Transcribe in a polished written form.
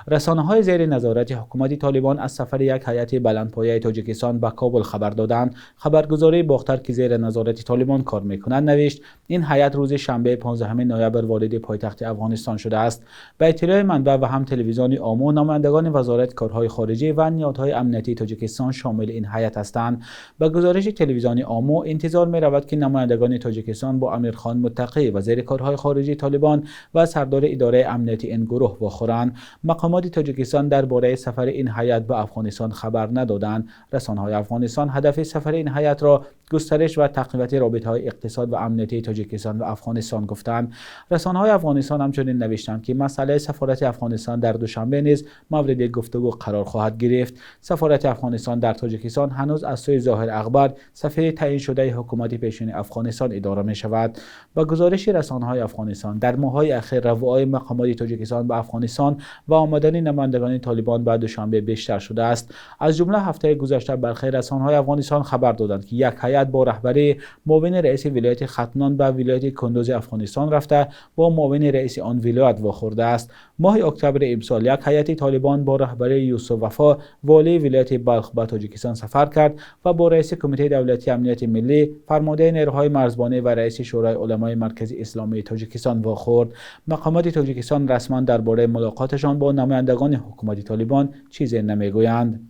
Расонаҳои зери назорати ҳукумати Толибон аз сафари як ҳайати баландпояи Тоҷикистон ба Кобул хабар додаанд. Хабаргузории Бохтар, ки зери назорати Толибон кор мекунад, навишт ин ҳайат рӯзи шанбе, понздаҳуми ноябр вориди пойтахти Афғонистон шудааст. Ба иттилои манбаъ ва ҳам телевизиони Омо, намояндагони Вазорати корҳои хориҷӣ ва ниҳодҳои амниятии Тоҷикистон шомили ин ҳайат ҳастанд. Ба гузориши телевизиони Омо интизор меравад, ки намояндагони Тоҷикистон бо Амир Хон Муттақӣ, вазири корҳои хориҷии Толибон ва сардори идораи амниятии ин гурӯҳ вохӯранд. Мақомоти Тоҷикистон дар бораи сафари ин ҳайат ба Афғонистон хабар надодаанд. Расонаҳои Афғонистон ҳадафи сафари ин ҳайатро густариш ва тақвияти равобити иқтисодӣ ва амниятии Тоҷикистон ва Афғонистон гуфтаанд. Расонаҳои Афғонистон инчунин навиштанд, ки масъалаи сафорати Афғонистон дар Душанбе низ мавриди гуфтугӯ қарор хоҳад гирифт. Сафорати Афғонистон дар Тоҷикистон ҳанӯз аз сӯи Зоҳир Акбар, сафири таъйиншудаи ҳукумати пешини Афғонистон идора мешавад. Ба гузориши расонаҳои Афғонистон, дар моҳҳои охир рафтуомади мақомоти Тоҷикистон ба Афғонистон ва омадани намояндагони Толибон ба Душанбе бештар шудааст. Аз ҷумла ҳафтаи гузашта баъзе расонаҳои Афғонистон хабар доданд, ки як ҳайат бо роҳбарии муовини раиси вилояти Хатлон ба вилояти Қундузи Афғонистон рафта, бо муовини раиси он вилоят вохӯрдааст. Моҳи октябри имсол як ҳайати Толибон бо роҳбарии Юсуф Вафо, волии вилояти Балх ба Тоҷикистон сафар кард ва бо раиси Кумитаи давлатии амнияти миллӣ, фармондеҳи нерӯҳои марзбонӣ ва раиси Шӯрои уламои марказии исломии Тоҷикистон вохӯрд. Мақомоти Тоҷикистон расман дар бораи мулоқоташон бо намояндагони ҳукумати Толибон чизе намегӯянд.